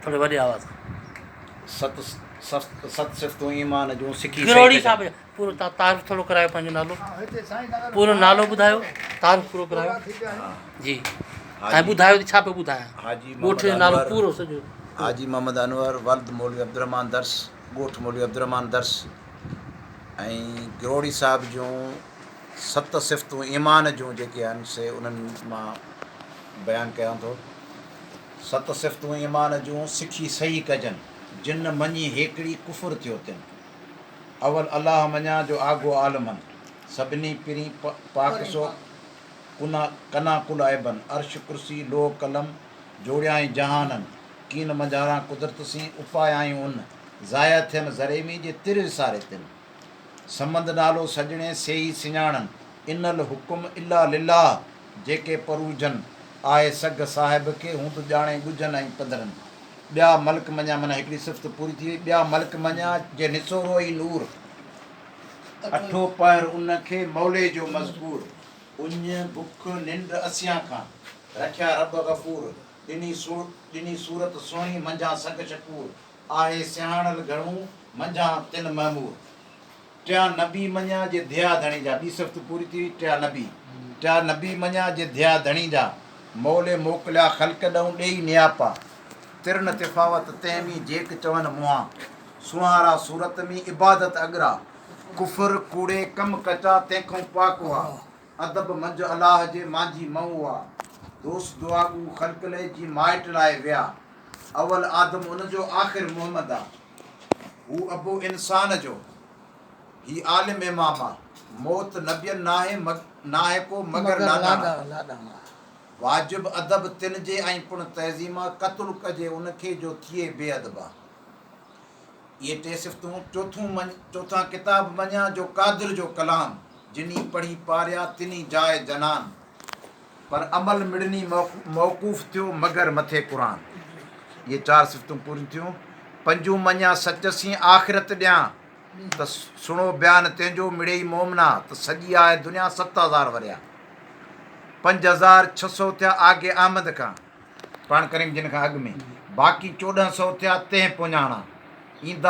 ٿوري وڏي آواز سان. ست ست صفتون ايمان جون سکي صحيح گروڙي ڪجن. صاحب پورو تان تعارف ٿورو ڪرايو پنهنجو نالو پورو نالو ٻڌايو تعارف پورو ڪرايو جي ۽ ٻڌايو ته ڇا پيو ٻڌايان حاجي ڳوٺ محمد جو نالو انور پورو سڄو. حاجي محمد انور ولد مولوي عبدالرحمان درس ڳوٺ مولوي عبدالرحمان درس ۽ گروڙي صاحب جون ست صفتون ايمان جون جيڪي آهن سي انهن مان بيان ڪيان ٿو. ست صفتون ايمان جون سکي صحيح ڪجن، جن نه مڃي هيڪڙي ڪفر ٿيو تن. اول الله مڃان جو آگو عالمن، سڀني پرين پاڪ سو ڪنا ڪنا ڪل عيبن. عرش ڪرسي لوح قلم جوڙيائين جهانن، ڪين منجهاران قدرت سين اپايائين ان. ضايع ٿين ذري ۾ جي تر وساري تن. صمد نالو سڄڻي سيئي سڃاڻن، ان الحڪم الا لله جيڪي پروجهن، آهي سگهه صاحب کي هوند ڄاڻي ڳجهن ۽ پڌرن. ٻيا ملڪ مڃيان معنيٰ هڪڙي صفت پوري ٿي وئي، ٻيا ملڪ مڃيان جي نسورو ئي نور، اٺو پهر ان کي مولي جو مذڪور، اڃ بک ننڊ اسيان کان، رکيا رب غفور، ڏني ڏني صورت سهڻي منجهان سگهه شڪور، آهي سياڻل گهڻو، منجهان تن معمور. ٽيان نبي مڃيا جي ڌيا ڌڻي جا. ٻي صفت پوري ٿي وئي، ٽيان نبي. ٽيان نبي مڃيا جي ڌيا ڌڻي جا. مولي موڪليا خلق ڏئون ڏيئي نياپا. تر نه تفاوت تنهن ۾ جيڪ چون منهان. سونهارا صورت ۾ عبادت اڳرا. ڪفر ڪوڙي ڪم ڪچا تنهن کئون پاڪ هئا. ادب منجهه الله جي مانجهي مئو هئا. دوست دعاڳو خلق لئي جي مائٽ لاء ويا. اول آدم ان جو آخر محمد آ. هو ابو انسان جو، هي عالم امام آ. موت نبين ناهي ناهي ڪو مگر لاڏاڻا. واجب ادب تن جي ۽ پڻ تعظيم آ. قتل ڪجي ان کي جو ٿئي بي ادبا. اهي ٽي صفتون چوٿون مڃ چوٿان ڪتاب مڃيان جو قادر جو ڪلام. جني پڙهي پاريا تني جاء جنان. پر عمل مڙني موقوف ٿيو مگر مٿي قرآن. اهي چار صفتون پوريون ٿيون. پنجون مڃيان سچ سين آخرت ڏيان ته سڻو بيان تنهنجو مڙيئي مومنا ته سڄي آهي دنيا 7000 ورهيا 5600 ٿيا آگي احمد کان پاڻ ڪريم جن کان اڳ ۾ باقي 1400 ٿيا تنهن پڃاڻا ايندا.